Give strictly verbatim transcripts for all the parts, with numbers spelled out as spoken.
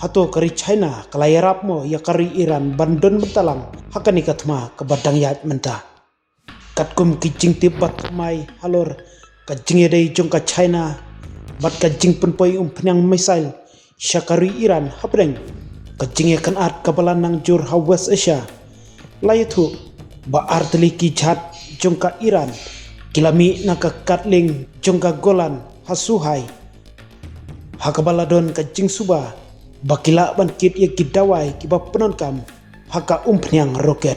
Hato ka ri China ka la ïarap mo ïa ka ri Iran ban don bynta lang ha kane ka thma kaba dang ïaid mynta? Katkum ki jingtip ba thymmai halor ka jingïadei jong ka China bad ka jingpynpoi umphniang missile sha ka ri Iran hapdeng ka jingïakynad kaba la nang jur ha West Asia, la ïathuh ba artylli ki jhat jong ka Iran ki la mih na ka katling jong ka Golan ha Suhail, ha kaba la don ka jingsuba ba ki lah ban kit ïa ki dawai kiba pyndonkam ha ka umphniang roket.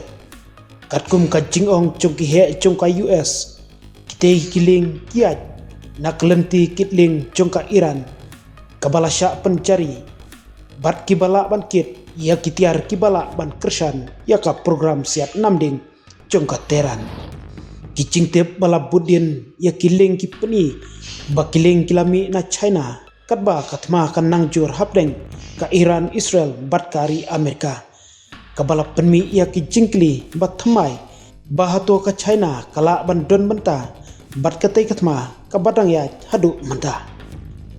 Katkum ka jingong jong ki heh jong ka U S, kitei ki lieng ki ïaid na ka lynti kitling jong ka Iran kaba la shah pynjari bad kiba lah ban kit ïa ki tiar kiba lah ban kyrshan ïa ka program siat namding jong ka Tehran. Ki jingtip ba la bud dien ïa ki lieng ki pyni ba ki lieng ki la mih na China katba ka thma ka nang jur hapdeng ka Iran, Israel bad ka ri Amerika, kaba la pynmih ïa ki jingkylli ba thymmai ba hato ka China ka lah ban don bynta bad katei ka thma kaba dang ïaid haduh mynta.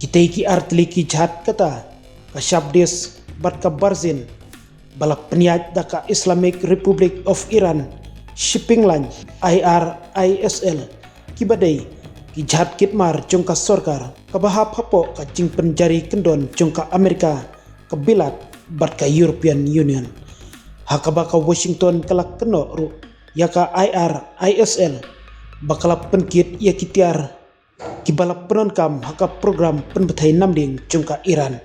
Kitei ki artylli ki jhat kata ka Shabdiz bad ka Barzin, ba la pynïaid da ka Islamic Republic of Iran Shipping Line, I R I S L, kiba dei ki jhat kit mar jong ka sorkar kaba hap hapoh ka jingpynjari kyndon jong ka Amerika, ka Bilat bad ka European Union. Ha kaba ka Washington ka la kynnoh ruh ïa ka I R I S L ba ka la pynkit ïa ki tiar kiba la pyndonkam ha ka program pynbthei namding jong ka Iran.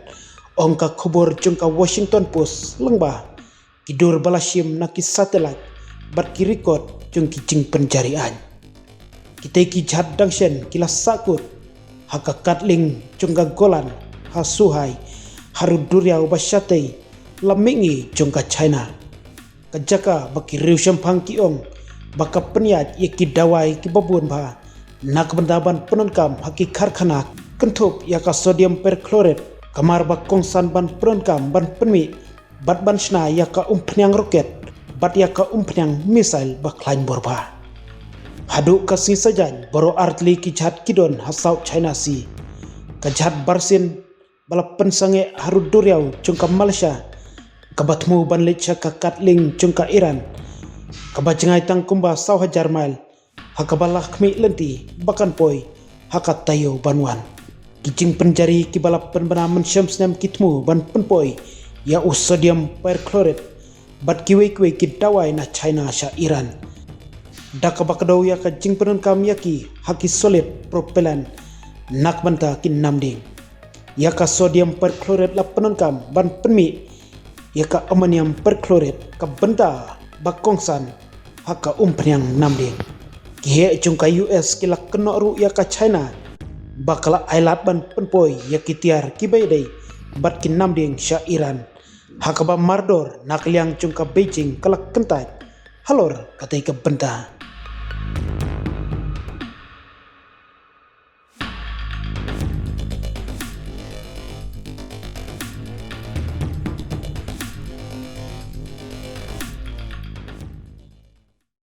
Ong ka khubor jong ka Washington Post lyngba ki dur ba la shim na ki satellite bad ki record jong ki jingpynjari aiñ. Kitei ki jhat dang shen ki la sahkut ha ka katling jong ka Golan ha Suhail, ha rud duriaw ba shatei la mihngi jong ka China, ka jaka ba ki riewshemphang ki ong ba ka pynïaid ïa ki dawai kiba bun bha na ka bynta ban pyndonkam ha ki karkhana kynthup ïa ka sodium perchlorate, ka mar ba kongsan ban pyndonkam ban pynmih bad ban shna ïa ka umphniang roket bad ïa ka umphniang missile ba khlaiñ bor bha. Haduh ka sngi Saitjaiñ baroh artylli ki jhat ki don ha South China Sea. Ka jhat Barzin ba la pynsangeh ha rud duriaw jong ka Malaysia, kaba thmu ban leit sha ka katling jong ka Iran, kaba jngai tang kumba saw hajar mail, ha kaba la khmih lynti ba kan poi ha ka taïew ban wan. Ki jingpynjari kiba la pynbna mynshem snem ki thmu ban pynpoi ïa u sodium perchlorate bad kiwei kiwei ki dawai na China sha Iran, da kaba kdew ïa ka jingpyndonkam ïa ki ha ki solid propellant na ka bynta ki namding. Ïa ka sodium perchlorate la pyndonkam ban pynmih ïa ka ammonium perchlorate, ka bynta ba kongsan ha ka umphniang namding. Ki heh jong ka U S ki la kynnoh ruh ïa ka China ba ka la ailad ban pynpoi ïa ki tiar kiba ïadei bad ki namding sha Iran, ha kaba mardor na ka liang jong ka Beijing ka la kyntait halor katei ka bynta.